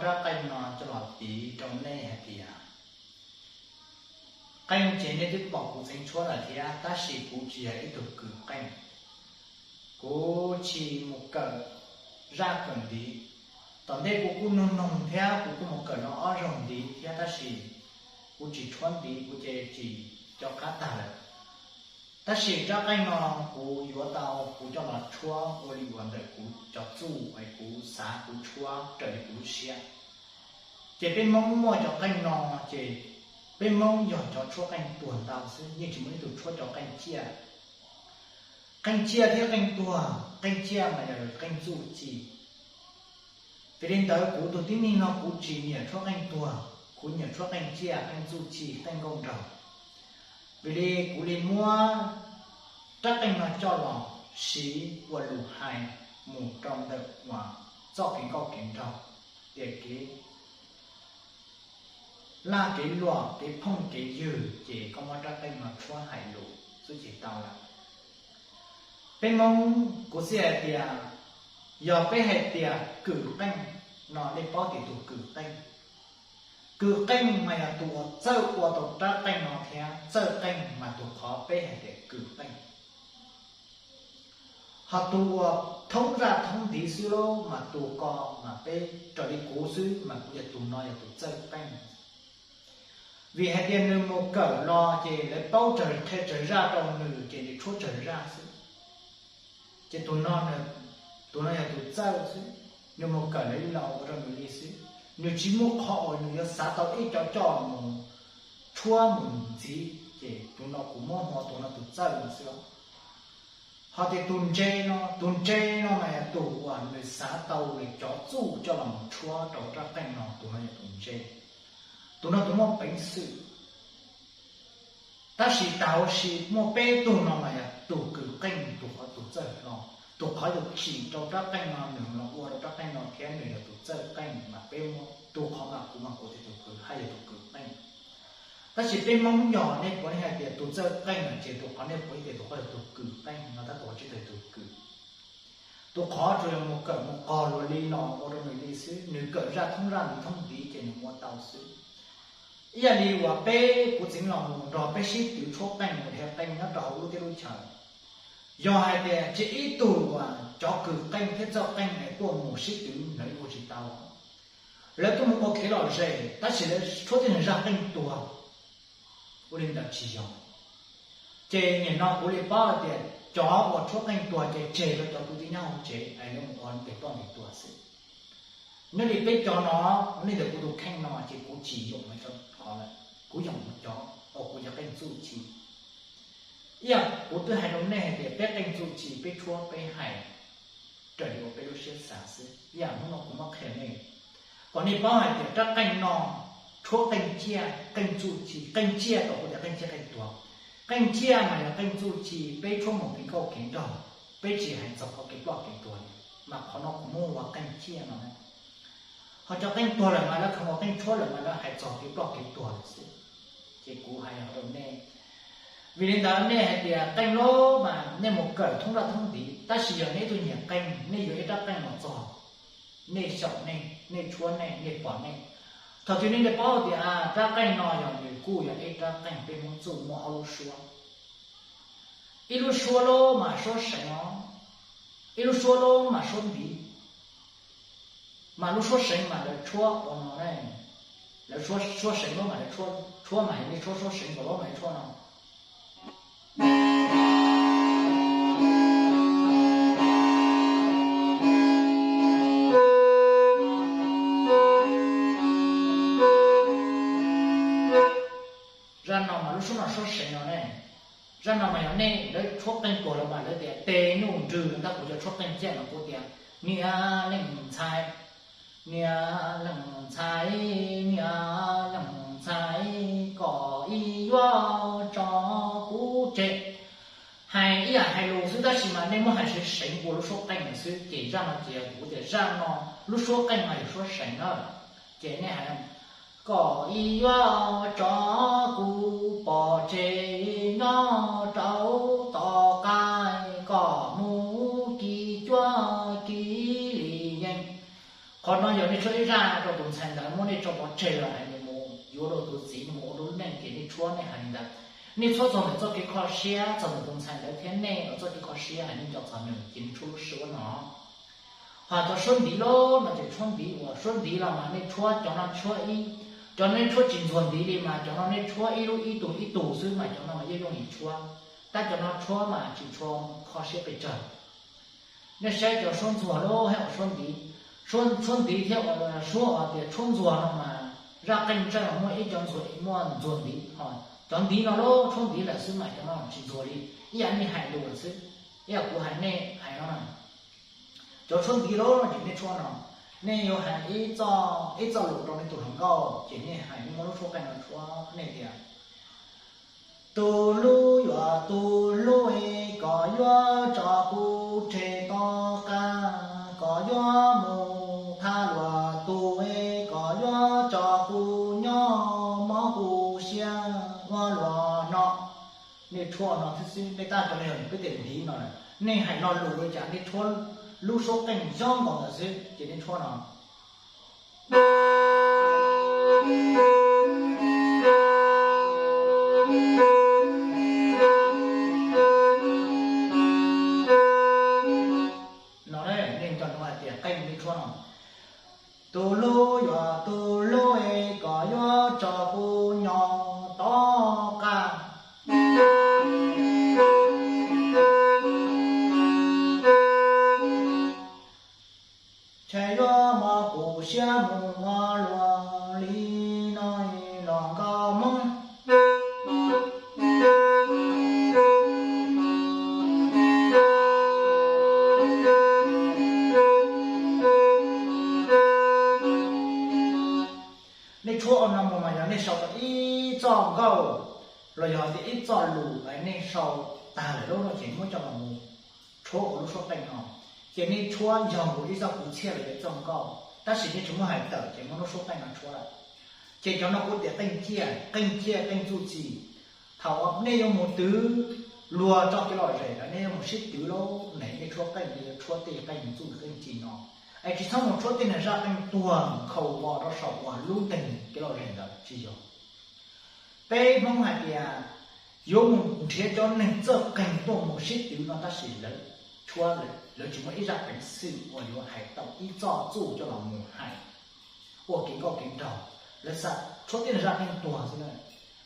Rab qeej no coj los piv rau nej hais tias, qeej ces nej twb pom kuv txeev tshuab lawm thiab, tab sis kuv tsis yog ib tug kws qeej. Kuv tsis mus kawm zaj kawm ntiv. Tom ntej kuv kuj nug noog thiab kuv kuj mus kawm no ob zaug ntiv thiab, tab sis kuv tsis tshuab ntiv, kuv ces tsis nco qab tag lawm. Tab sis rab qeej no kuv yuav tau kuv coj los tshuab ua li uas ntawm kuv cov txuj es kuv xav kuv tshuab raws li kuv lub siab. Ces peb Hmoob muaj cov qeej no, ces peb Hmoob yog cov tshuab qeej tuag ntau xwb, yeej tsis muaj ib tug tshuab cov qeej ciaj. Qeej ciaj thiab qeej tuag, qeej ciaj mas yog qeej txuj ci. Vim li ntawd kuv tus tib neeg no kuv tsis nyiam tshuab qeej tuag, kuv nyiam tshuab qeej ciaj, qeej txuj ci, qeej nkauj nraug. Vim li kuv li muab rab qeej no coj los siv ua lus hais mus rau ntawm uas txoj kev nkauj kev nraug, tias kev laj kev luam, kev phooj kev ywg, ces koj muab rab qeej no tshuab hais lus xwb ces tau lawm. Peb Hmoob kuv xav hais tias, yog peb hais tias kws qeej no nej paub tias tus kws qeej, kws qeej mas yog tus uas txawj ua tau rab qeej no thiab txawj qeej mas tus qhov peb hais tias kws qeej. Ho tus uas thoob zaj thoob ntiv xwb los mas tus ko mas peb, raws li kuv xwb mas kuv yog tus no yog tus txawj qeej. Vim hais tias nws mus kawm los ces lawv paub tsawg, qhia tsawg zaj rau nws ces nws tshuab tsawg zaj xwb. Ces tus no, tus no yog tus txawj xwb, nws mus kawm lawv li los ua rau nws li xwb. Nws tsis muaj qhov uas nws yuav xav tau ib co coj mus tshuab mus ntxiv, ces tus no kuv muab hu ua tus no tus txawj no xwb. Ho tias tus ntse no, tus ntse no mas yog tus uas nws xav tau nws cov txuj coj los mus tshuab rau rab qeej no, tus no yog tus ntse. Tus no tus muaj peev xwm. Tab sis tag huv si muaj peb tug no mas yog tus kws qeej, tus qhov tus txawj hlo, tus qhov yog chim rau rab qeej no, nws los ua rau rab qeej no thiab nws yog tus txawj qeej mas peb muab, tus qhov mas kuv mas kuv tias tus kws haj yog tus kws qeej. Tab sis peb Hmoob yog nej puav leej hais tias tus txawj qeej no ces tus qhov nej puav leej tias tus qhov yog tus kws qeej no, tab tus qhov tsis tau tus kws. Tus qhov tsuas yog mus kawm mus qog luag li los ua rau nws li xwb, nws kawm zaj thoob zaj ntiv thoob ntiv ces nws ua tau xwb. Ib yam li uas peb, kuv txeev los mus nrog peb sib twv tshuab qeej mus dhia qeej nyob rau hauv lub teb lub chaw. Yog hais tias tsis ib tug uas cov kws qeej thiab txawj qeej es tuaj mus sib twv lawv ua tsis tau. Lawv tuaj mus ua kev lom zem tab sis lawv tshuab tib neeg zaj qeej tuag. Ua li ntawd tsis yog. Ces nim no kuv li paub hais tias cov uas tshuab qeej tuag ces tseg rau cov kwv tij nyob hauv tsev es lawv mus ua ntes ploj ntes tuag xwb. Nyob li peb cov no, nej ntawm kuv tus kheej no ces kuv tsis yoom cov qhov lawm, kuv yoom cov uas kuv cov qeej txuj ci. Ib yam kuv twb hais rau nej hais tias peb qeej txuj ci peb tshuab peb hais raws li uas peb lub siab xav xwb. Ib yam hnub no kuv muab qhia nej kom nej paub hais tias rab qeej no tshuab qeej ciaj, qeej txuj ci, qeej ciaj, tau kuv tias qeej ciaj qeej tuag. Qeej ciaj mas yog qeej txuj ci peb tshuab mus kev nkauj kev nraug, peb tsis hais txog qhov kev ploj kev tuag li, mas qhov no kuv muab ua qeej ciaj no. Ho cov qeej tuag lawm mas lawv kheev ua qeej tshuab lawm mas lawv hais txog kev ploj kev tuag lawm xwb. Ces kuv hais rau nej, vim li ntawd nej hais tias qeej loj mas nej mus kawm thoob zaj thoob ntiv, tab sis yog nej ib tug nyiam qeej, nej yuav ib rab qeej los txog, nej xyaum nej, nej tshuab nej, nej pom nej. Thaum twg nej paub tias rab qeej no yog nws kuj yog ib rab qeej peb Hmoob txuj muaj ob lub suab. Ib lub suab loj mas suab seev os, ib lub suab loj mas suab ntiv. Mas lub suab seev mas lawv tshuab ua no ne, lawv suab seev loj mas lawv tshuab, tshuab mas yog nej tshuab suab seev, kom loj mas nej tshuab no. Zaj no mas lub suab no suab seev no ne. Zaj no mas yog nej, lawv tshuab qeej tuag los mas lawv tias tes nyuj nrwg no, tab kuv cov tshuab qeej ciaj no kuv tias niam leej ntxhais, niam leej ntxhais, niam leej ntxhais, koj ib yuav tso kuv tseg. Hais ib yam hais lus xwb tab sis mas nej muab hais seev seev ua lub suab qeej lawm xwb, ces zaj no ces kuv tias zaj no lub suab qeej mas yog suab seev na. Ces nej hais, koj ib yuav tso kuv pov tseg nyob rau tom qab, koj mus kis cuab kis li yeej. Qhov no yog nej tshuab ib zaj rau tus ntxhais ntawd muab nej tso pov tseg lawm, nws mus yuav rau tus txiv, nws mus ua lub neej ces nej tshuab nej hais li ntawd. Nej tshuab txog ntawm txoj kev kho siab txog ntawm tus ntxhais ntawd thiab nej txoj kev kho siab hais nej nco txog nws ces nej tshuab lub suab no. Ho cov suab ntiv los no ces tshuab ntiv uas suab ntiv los mas nej tshuab cov no tshuab ib, cov no nej tshuab tsis ntxuag ntiv li mas cov no nej tshuab ib lub ib tug ib tug xwb mas cov no mas yeej yooj yim tshuab, tab cov no tshuab mas tsis tshua kho siab pes tsawg. Nej saib cov suab ntxuag los thiab uas suab ntiv, suab ntiv thiab uas suab uas tias tshuab ntxuag no mas zaj qeej tseeb mas muaj ib cov ntxuag muaj ntxuag ntiv, ho cov ntiv no los tshuab ntiv lawm xwb mas cov no tsis ntxuag li, ib yam nej hais lus lawm xwb, ib yam kuv hais nej hais no na. Cov tshuab ntiv los no ces nej tshuab no, nej yuav hais ib txoj lus rau nej tus hluas nkauj ces nej hais nej muab lub suab qeej no tshuab nej tias, tus hlub yuav tus hlub es koj yuav tso kuv tseg tom qab, koj yuav mus tham luag tus es koj yuav tso kuv nyob, mob kuv siab ua luaj no. Nej tshuab no xwb xwb, nej tab cov no yog peb tias ntiv no lawm, nej hais lo lus li cas nej tshuab lub suab qeej zoo nkaus ntawd xwb ces nej tshuab no. No nej nco ntsoov hais tias qeej nej tshuab no, tus hlub yuav tus hlub es koj yuav tso kuv nyob tom qab, ntshe yuav mob kuv siab mus ua luaj li no los nkauj Hmoob. Nej tshuab no mus mas yog nej sau tau ib txoj nkauj los yog tias ib txoj lus es nej sau tag lawm lub no ces muab coj los mus tshuab ua lub suab qeej no, ces nej tshuab yog mus ib txoj kwv txhiaj los yog ib txoj nkauj tab sis nej tsis muab hais tawm ces muab lub suab qeej no tshuab lawm. Ces cov no kuv tias qeej ciaj, qeej ciaj qeej txuj ci. Thaum nej yuav mus twv luag txoj kev lom zem los nej yuav mus sib twv lub neej, nej tshuab qeej, nej yuav tshuab tej qeej txuj qeej ci no, es tsis txhob mus tshuab tej niag zaj qeej tuag khaus vos rau saum uas lub ntees kev lom zem ntawd tsis yog. Peb Hmoob hais tias yuav mus nrhiav cov neeg txawj qeej tuaj mus sib twv no tab sis lawv tshuab, lawv tsis muaj ib zaj peev xwm uas yuav hais tau ib txoj txuj coj los mus hais ua kev nkauj kev nraug, lawv xav tshuab tej zaj qeej tuag xwb na.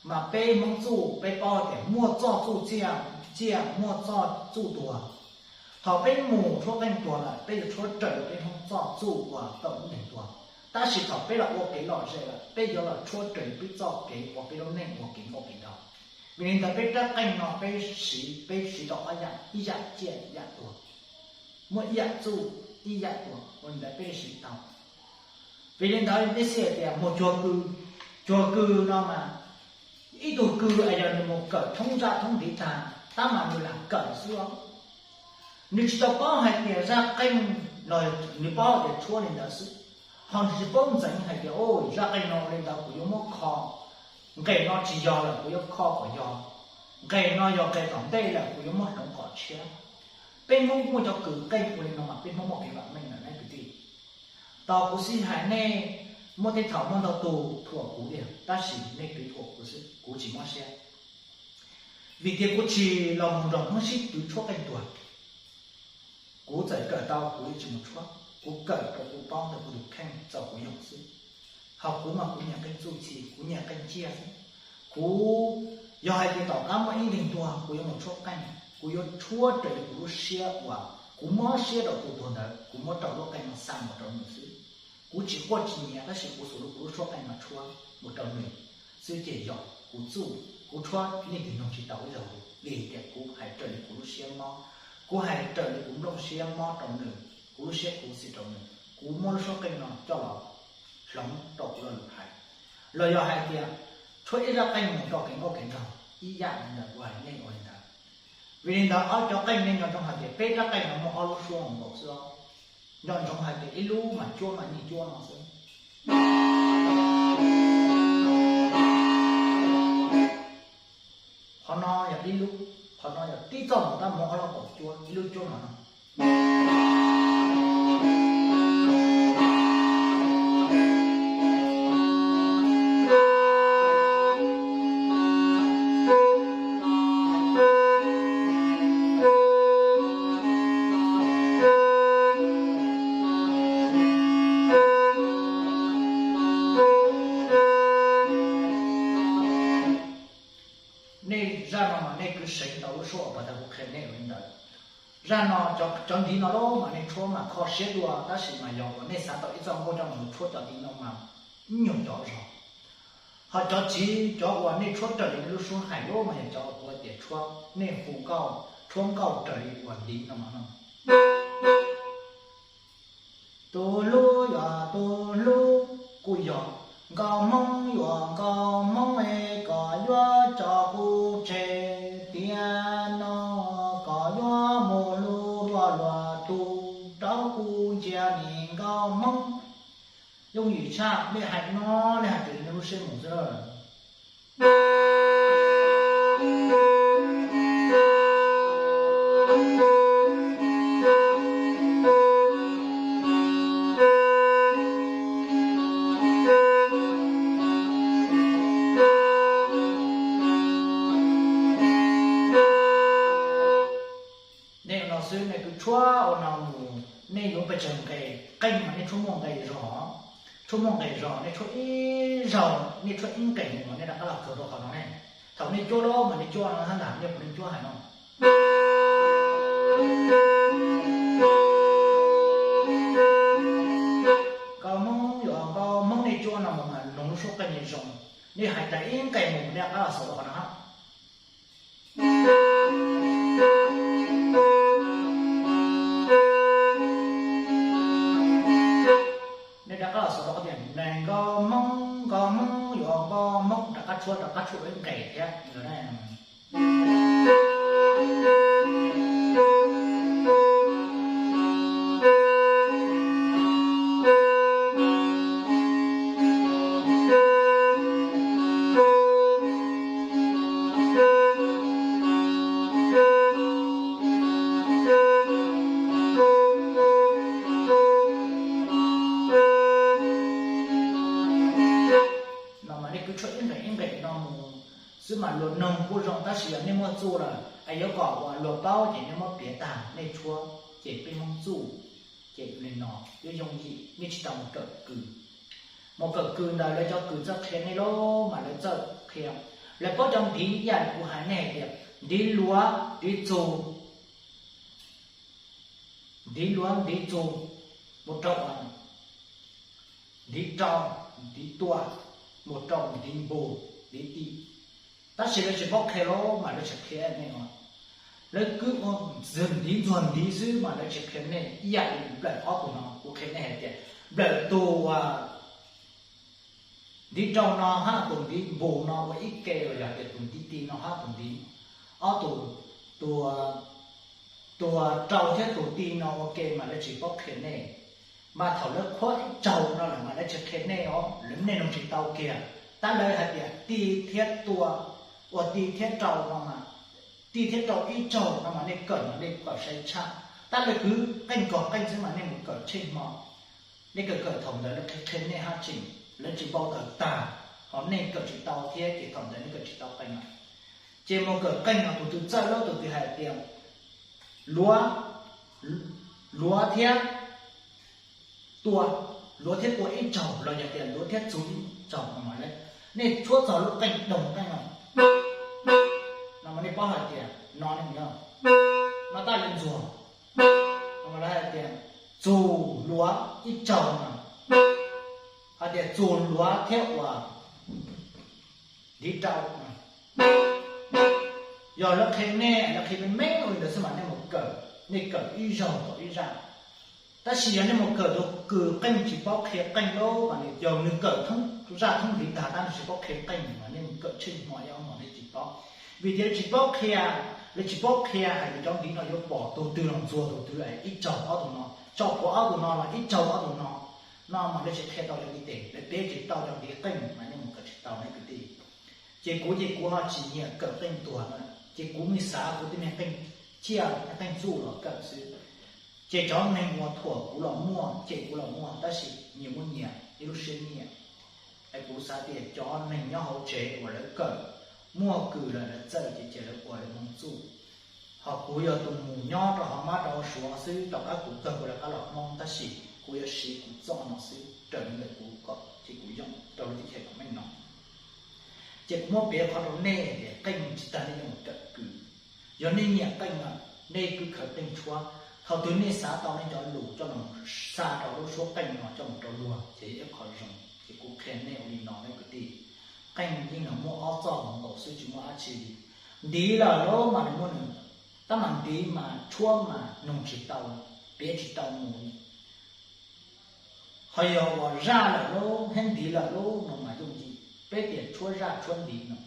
Mas peb Hmoob txuj peb paub tias muaj txoj txuj ciaj, ciaj muaj txoj txuj tuag. Thaum peb mus tshuab qeej tuag lawm peb yuav tshuab raws li peb Hmoob txoj txuj uas tau lub ntees tuag. Tab sis thaum peb los ua kev lom zem lawm peb yuav los tshuab raws li peb txoj kev ua peb lub neej ua kev nkauj kev nraug. Vim li ntawd peb rab qeej no peb siv, peb siv tau ob yam, ib yam ciaj ib yam tuag, muaj ib yam txuj ib yam tuag, ua li ntawd peb siv tau. Vim li ntawd peb xij hais tias mus cuag kws, cuag kws no mas ib tug kws es yog nws mus kawm thoob zaj thoob ntiv tag tab mas nws lam kawm xwb os. Nws tsis tau paub hais tias zaj qeej los, nws paub tias tshuab li ntawd xwb, ho nws tsis paub ntxeev hais tias zaj qeej no ua li ntawd kuv yuav muab kho, nqes no tsis yog lawm kuv yuav kho kom yog, nqes no yog nqes tom ntej lawm kuv yuav muab hloov kom tshiab. Peb Hmoob muaj cov kws qeej ua li no mas peb Hmoob muaj kev vam meej lawm nej kwv tij. Tos kuv xij hais nej, muaj tej thaum muaj ntau tus thuam kuv tiag tab sis nej twb thuam kuv xwb, kuv tsis mob siab. Vim tias kuv tsis los mus nrog Hmoob sib twv tshuab qeej tuag. Kuv txawm kawm tau kuv yeej tsis mus tshuab, kuv kawm rau kuv paub ntawm kuv tus kheej txaus kuv yoog xwb. Ho kuv mas kuv nyiam qeej txuj ci, kuv nyiam qeej ciaj xwb. Kuv yog hais tias tom qab muaj ib ntees tuag kuv yuav mus tshuab qeej, kuv yuav tshuab raws li kuv lub siab uas kuv mob siab rau tus tuag ntawd, kuv muab rau lub qeej no xa mus rau nws xwb. Kuv tsis quaj tsis nyiav tab sis kuv xuas kuv lub suab qeej no tshuab mus rau nws xwb ces yog kuv txuj, kuv tshuab leej twg nug tsis tau ib zaug li, vim tias kuv hais raws li kuv lub siab mob, kuv hais raws li kuv nplooj siab mob rau nws, kuv lub siab khuv xim rau nws, kuv muab lub suab qeej no coj los hloov rau kuv lo lus hais. Los yog hais tias tshuab ib zaj qeej mus rau kev nkauj kev nraug ib yam li ntawd kuv hais nej ua li ntawd. Vim li ntawd ob cov qeej nej nco ntsoov hais tias peb rab qeej no muaj ob lub suab nkaus xwb os. Nco ntsoov hais tias ib lub mas cuab mas nyiag cuab no xwb. Qhov no yog ib lub, qhov no yog tib txoj mus tab muaj ob lub nkaus cuab, ib lub cuab no no. seev tau lub suab uas pov thawj kuv qhia nej ua li ntawd. Zaj no, cov ntiv no lub mas nej tshuab mas kho siab dua, tab sis mas yog uas nej xav tau ib txoj nkauj coj mus tshuab cov ntiv no mas ib nyuag cov zog. Ho cov tsiv, cov uas nej tshuab raws li nej lub suab hais lub mas yog cov uas kuv tias tshuab, nej hu nkauj, tshuab nkauj raws li uas ntiv no mas no. Tus hlub yuav tus hlub kuj yog nkauj hmoob, yuav nkauj hmoob es kom yuav tso kuv tseg tiam no, kom yuav mus hlub luag luag tus, rau kuv ntsia nim nkauj hmoob. Yooj yim tshaj, nej hais no, nej hais raws li nej lub siab mus xwb. Nej ua no xwb, nej twb tshuab ua no mus, nej yuav pes tsawg nqes, qeej mas nej tshuab muaj nqes zog, tshuab muaj nqes zog, nej tshuab ib zaug, nej tshuab ib nqes mus mas nej rov qab los kawg rau qhov no ne. Thaum nej cuab lawm mas nej cuab no hab ntag, nej puas, nej cuab hais no. Nkauj hmoob yuav nkauj hmoob, nej cuab no mus mas noog lub suab qeej nej zoo, nej hais tas ib nqes mus nej rov qab los xaus rau qhov no hab. Nej rov qab los xaus rau qhov tias nees nkauj hmoob, nkauj hmoob yuav nkauj hmoob, rov qab tshuab, rov qab tshuab ib nqes thiab. No mas nej kuj tshuab ib nqes ib nqes no mus xwb mas luag noog kuj zoo, tab sis yog nej muaj txuj lawm es yuav kom uas luag paub ces nej muab piav tag nej tshuab, ces peb Hmoob txuj ces li no yuav yooj yim, nej tsis tau mus kawm kws. Mus kawm kws ntawd lawv cov kws txawj qhia nej lawm mas lawv txawj qhia. Lawv paub cov ntiv ib yam li kuv hais nej hais tias ntiv luav, ntiv txug, ntiv luav ntiv txug, mus rau ntiv rau, ntiv tua, mus rau ntiv npus, ntiv ti. Tab sis lawv tsis paub qhia lawm mas lawv tsis qhia nej os. Lawv kuj ua ntiv ntxuag ntiv xwb mas lawv tsis qhia nej, ib yam li nplawm ob tug no kuv qhia nej hais tias nplawm tus ntiv rau no hab tus ntiv npus no ua ib ke los yog tias tus ntiv ti no hab tus ntiv, ob tus, tus, tus rau thiab tus ti no ua ke mas lawv tsis paub qhia nej. Mas thaum lawv qhuab ib tsaug no lawm mas lawv tsis qhia nej os, lawv, nej noog tsis tau kiag. Tab lawv hais tias ti thiab tua, ua ti thiab rau no mas, ti thiab rau ib tsaug no mas nej kawm mas nej kawm sai tshaj. Tab lawv kwv qeej kog qeej xwb mas nej mus kawm tsheej hmo. Nej kawm kawm thaum ntawd lawv qhia qhia nej hab tseem, lawv tsis npau taws tag, ho nej kawm tsis tau thiab ces thaum ntawd nej kawm tsis tau qeej lawm. Ces mus kawm qeej no tus twg txawj lawm tus twg hais tias luav, luav thiab tua, luav thiab tua ib tsaug los yog tias luav thiab txug ib tsaug no mas lawv, nej tshuab txog lub qeej doog qeej no, no mas nej paub hais tias no ne, no tab lawv ntxuag, no mas lawv hais tias txug luav ib tsaug no, hais tias txug luav thiab ua ntiv rau. Yog lawv qhia nej, lawv qhia me me ua li ntawd xwb mas nej mus kawm, nej kawm ib zaug tau ib zaj. Tab sis yog nej mus kawm tus kws qeej tsis paub qhia qeej lawm mas nws, yog nws kawm thoob zaj thoob ntiv tag tab nws tsis paub qhia qeej mas nej mus kawm tsheej hmo ib ob hmos nej tsis paub. Vim tias lawv tsis paub qhia, lawv tsis paub qhia hais tias cov ntiv no yuav pom tus twg los ntxuag tus twg, ib tsaug ob tug no, tsaug puav ob tug no los ib tsaug ob tug no, no mas lawv tsis qhia tau cov ntiv tes, lawv piav tsis tau cov ntiv qeej mas nej mus kawm tsis tau nej kwv tij. Ces kuv ces kuv ho tsis nyiam kawm qeej tuag na, ces kuv me xav kuv tej me qeej ciaj, qeej txuj los kawm xwb. Ces cov neeg uas thuam kuv los muaj, cem kuv los muaj, tab sis nyias muaj nyias ib lub siab nyiam. Es kuv xav tias cov neeg nyob hauv tsev uas lawv kawm, muaj kws lawm lawv txawj ces cia lawv ua lawv Hmoob txuj. Ho kuv yog tus mus nyob rau hauv mab rau hauv suav xwb, tom qab kuv kawg kuv rov qab los Hmoob, tab sis kuv yuav siv kuv txoj no xwb raws li ntawm kuv kom ces kuv yoog rau lub teb chaws meej no. Ces kuv muab piav qhov rau nej tias qeej tsis tas nej yuav mus kawm kws. Yog nej nyiam qeej lawm, nej kuj khaws qeej tshuab. Thaum twg nej xav tau nej cov lus coj los xa rau lub suab qeej no coj mus rau luag ces ib qho zoo. Ces kuv qhia nej ua li no nej kwv tij, qeej yeej los muaj ob txoj hluas nkaus xwb tsis muaj dab tsi li. Ntiv lawm los mas nws muaj nws, tab mas ntiv mas tshuab mas noog tsis tau, piav tsis tau mus li. Ho yog uas zaj lawm lub thiab ntiv lawm lub no mas yooj yim, peb tias tshuab zaj tshuab ntiv no.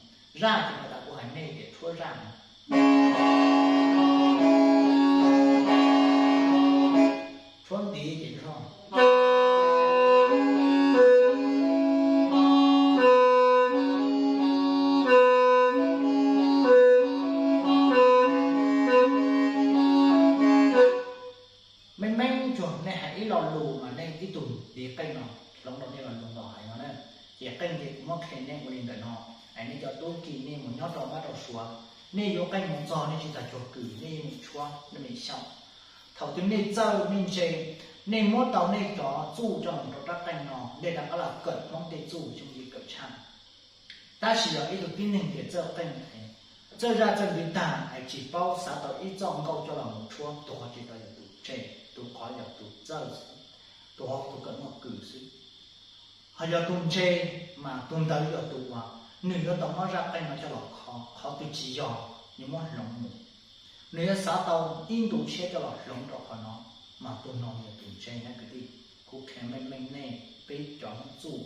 Zaj ces tas kuv hais nej tias tshuab zaj no, tshuab ntiv ces meej meej tsuag nej hais ib lo lus mas nej ib tug ntiv qeej no hloov rau nej lo lus ntaus hais no na. Ces qeej ces kuv muab qhia nej ua li ntawm no, es nej cov tub ki nej mus nyob rau mab rau suav, nej yuav qeej mus txog nej tsis tas cuag kws nej yeej mus tshuab nej mus xyaum. Thaum twg nej txawj nej ntse, nej muab tau nej cov txuj coj mus rau rab qeej no, nej rov qab los kawm Hmoob tej txuj tsis muaj li kawm tshaj. Tab sis yog ib tug tib neeg tias txawj qeej, txawj zaj txawj ntiv tag es tsis paub xav tau ib txoj nkauj coj los mus tshuab, tus qhov tsis tau yog tus ntse, tus qhov yog tus txawj xwb, tus qhov tus kawm muaj kws xwb. Ho yog tus ntse mas tus ntawd yog tus uas nws yuav tau muab zaj qeej no coj los kho, qhov twg tsis yog nws muab hloov mus, nws yuav xav tau ib ntu siab coj los hloov rau qhov no, mas tus no yog tus ntse na kwv tij. Kuv qhia meej meej nej peb cov Hmoob txuj